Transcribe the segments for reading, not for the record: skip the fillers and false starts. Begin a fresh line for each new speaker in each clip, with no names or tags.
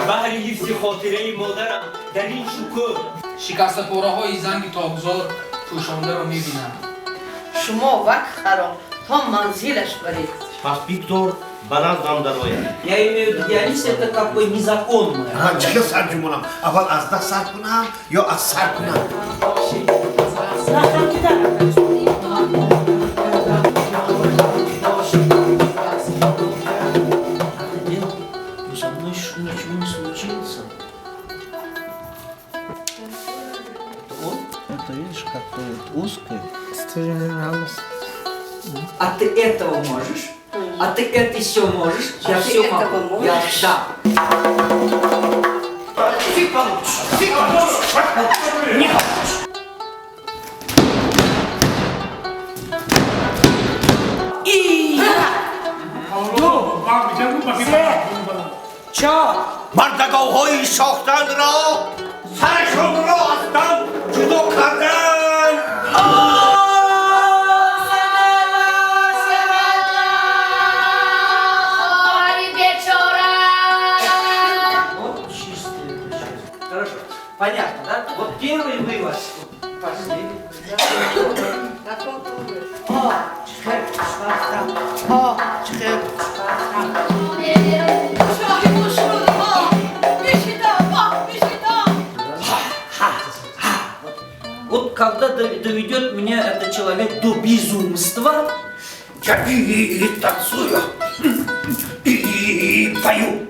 Баҳри ҳифзи хотираи модарам дар ин шукӯҳ.
Шикастапораҳои занги тобзор пӯшондаро мебинам.
Шумо вак харо то манзилаш баред.
Пас бигзор ба наздам дарояд.
Я имею в виду, Дионис, это как бы незаконное.
Чӣ хел сарҷумонам? Аввал аз даст сар кунам ё аз сар кунам?
Но со мной еще ничего не случится. Это он?
Это видишь, как-то вот узкое.
А ты этого можешь? А ты это все можешь?
А
Я
ты
все
этого
могу. Я,
можешь?
да.
Ты получишь! Ты получишь! Не получишь!
И ду, се, чор.
Мардагоҳҳои сохтанро сарашонро аз тан ҷудо кардан.
Хоҳари бечора.
Вот чистый это сейчас. Хорошо. Понятно, да? Вот первый вывод. Последний.
О, чӣ
Шоҳи мушкулҳо бишидам, оҳ, бишидам.
Вот когда доведет меня этот человек до безумства,
Я и танцую, и пою.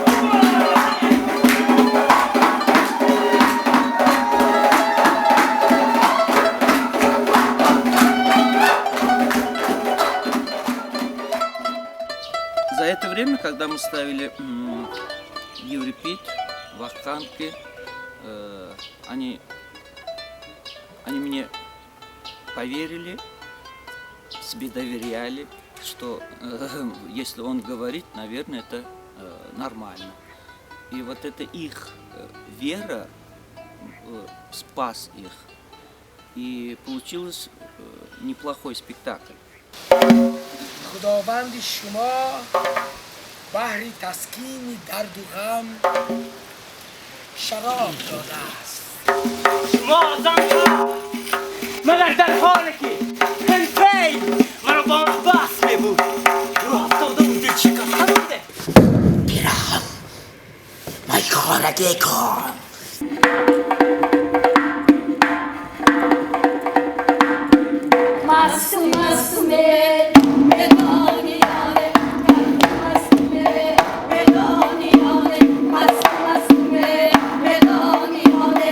За это время, когда мы ставили Еврипид, Вакханки, они мне поверили, себе доверяли, что если он говорит, наверное, это нормально. И вот эта их вера спас их. И получилось неплохой спектакль.
Худованди шумо баҳри таскини дарду ғам шароб додааст.
Шумо занҳо, магар дар ҳоле ки Пенфей маро бо бас мебуд, рӯ афтодаву дилшикаста буда.
Пираҳан майхорагӣ кун.
Масту мастуме медониёне, мастуме медониёне, масту мастуме медониёне,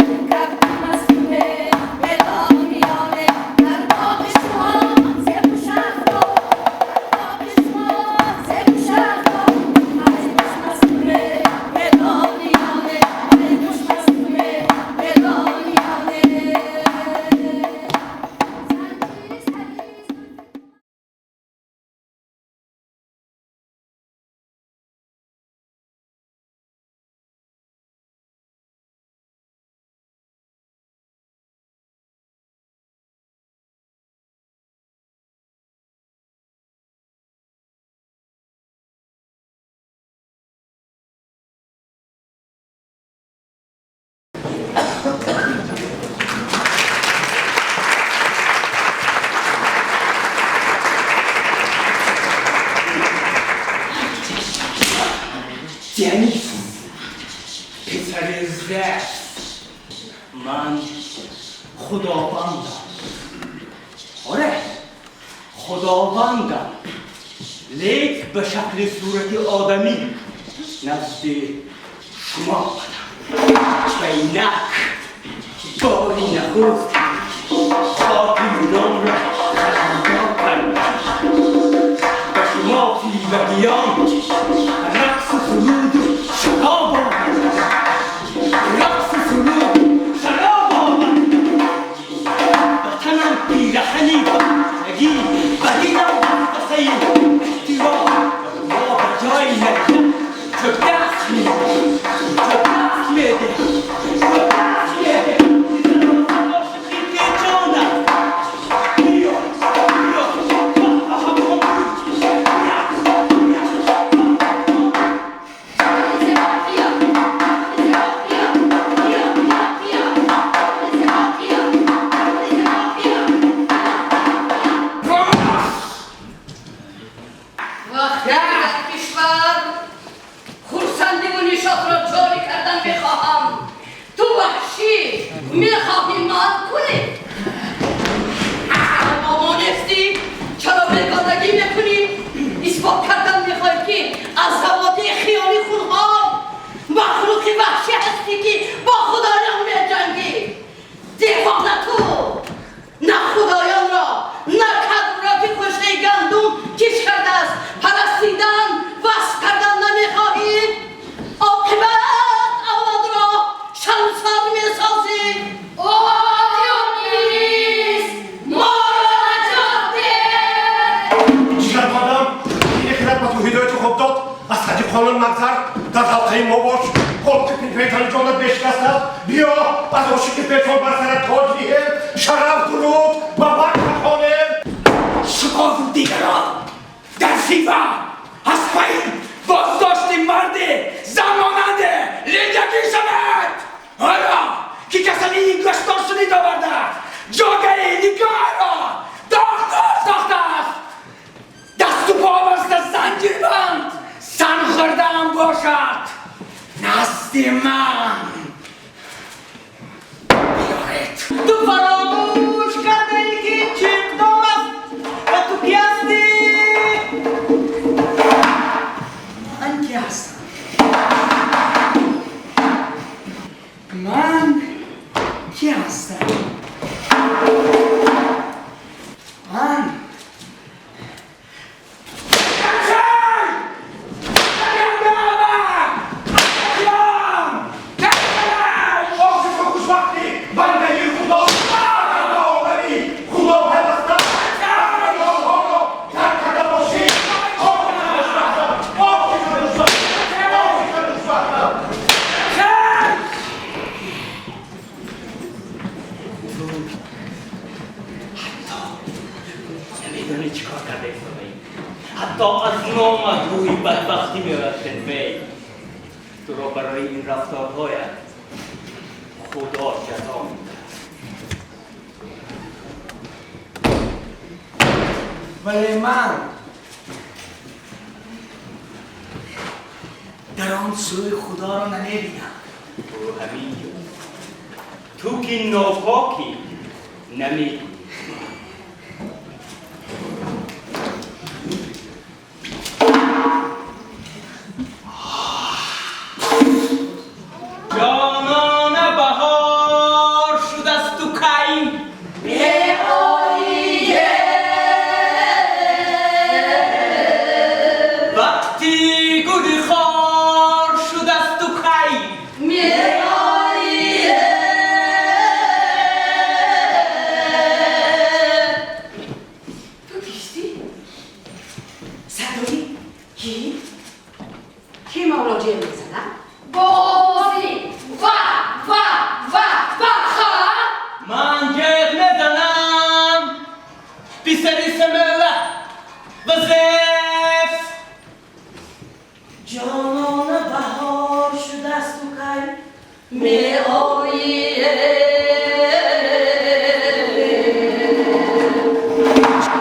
мастуме медониёне, дар боғи шумо зебу шаҳдо, дар боғи шумо зебу шаҳдо, мастуме медониёне, мастуме медониёне.
Дионис, писари Зевс, ман худовандам. Оре, худовандам, лек ба шакли сурати одамӣ назди шумо омадам ва инак бори нахуст хоки Юнонро қаламдор кардам. Ба шумо фивагиён рақсу суруду шароб овардам, рақсу суруду шароб овардам. Ба танам пираҳани бандагӣ, ба дилам васвасаи эҳтиёт. Мо ба ҷои найза чӯбдаст медиҳем, чӯбдаст медиҳем, чӯбдаст медиҳем. Ошиқи ҷонам, биё, биё, ба ҳамон.
میخواهی مات کنی؟ ما نیستی؟ چرا بیگانگی میکنی؟ اثبات کردن میخوای که از زواده خیالی خونخوار مخلوقی وحشی هستی که با خدایان میجنگی. دیوانه تو نه خدایان را نه کدر را که خوشه گندم کش کرده است پرستیدن وصف کردن نمیخواهی. عاقبت اولاد را شرمسار میسازی.
آدیومیس ما را نجات ده.
جیگربادم این خیرت با تو هدایت خوب داد. از حدی قانون مگذر، در حلقه ما باش. خلق پیتان جانت بشکست است. بیا از عاشق پیتان بر سرت تاج نهم. شرف درود و برک خانه.
شما و دیگران در خیوه از پایین بازداشت مرد زماننده لنگکی شود. حالا که کسانی گشتار شدید آورده جاگه نگاه را داغدار ساخته است. دست و پا بسته زنجیر بند سن خورده هم باشد نزد من بیارید.
تو فراموش کرده ای که چه اقدام است و تو کی هستی؟
من کی هستم؟ من کی هستم؟ من
حتی از نامت روی بدبختی میآید. وی تو را برای این رفتارهایت خدا جزا میدهد.
ولی من در آن سوی خدا را نمیبینم.
تو همینجا تو که ناپاکی نمیبینی. جانان بهار شد از تو کی وقتی گل خار شد از تو کی
تو کیستی؟ صدایی؟ کی؟ کی مولا جیل میزنم؟
بازی و و و و خا
من جیغ میزنم پسری سمله و زفت.
جانان بهار شد از تو کی می آیه.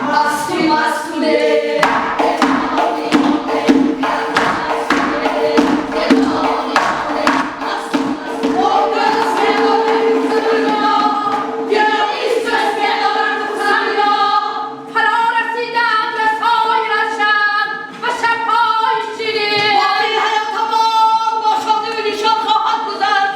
مستی مستونه باقی حیاتمان با شادی و نشاط خواهد گذشت.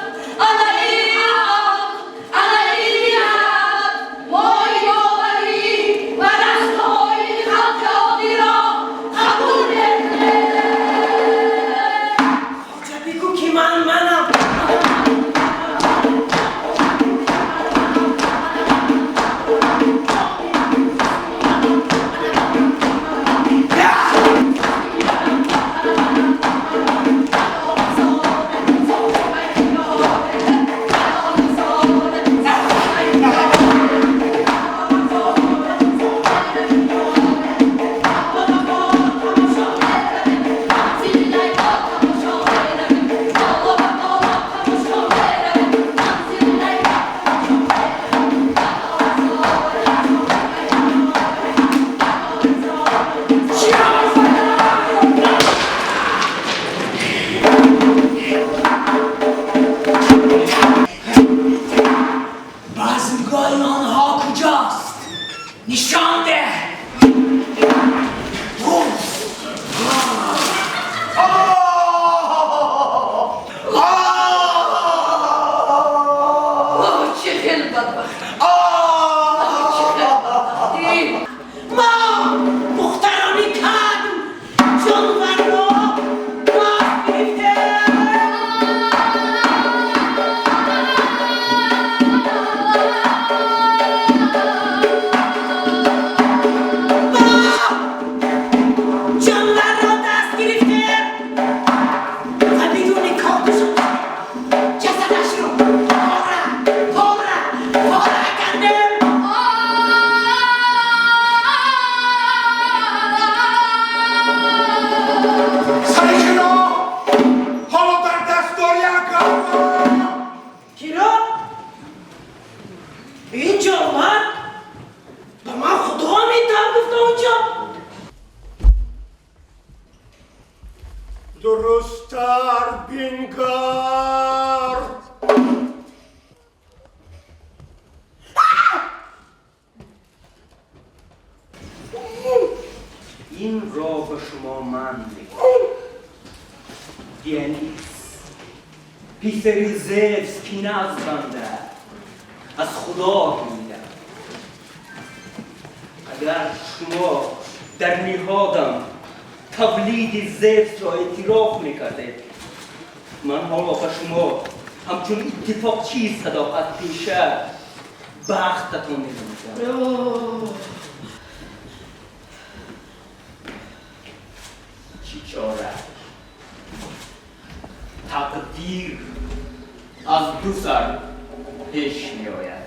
Дурусттар бингар.
Инро ба шумо ман мегӯям, Дионис, писари Зевс, ки на аз банда, аз Худо гӯям. Агар шумо дар ниҳодам тавлиди Зевсро эътироф мекардед, ман ҳоло ба шумо ҳамчун иттифоқчии садоқатпеша бахтатон менамудам. Чӣ чора, тақдир аз ду сар пеш меояд.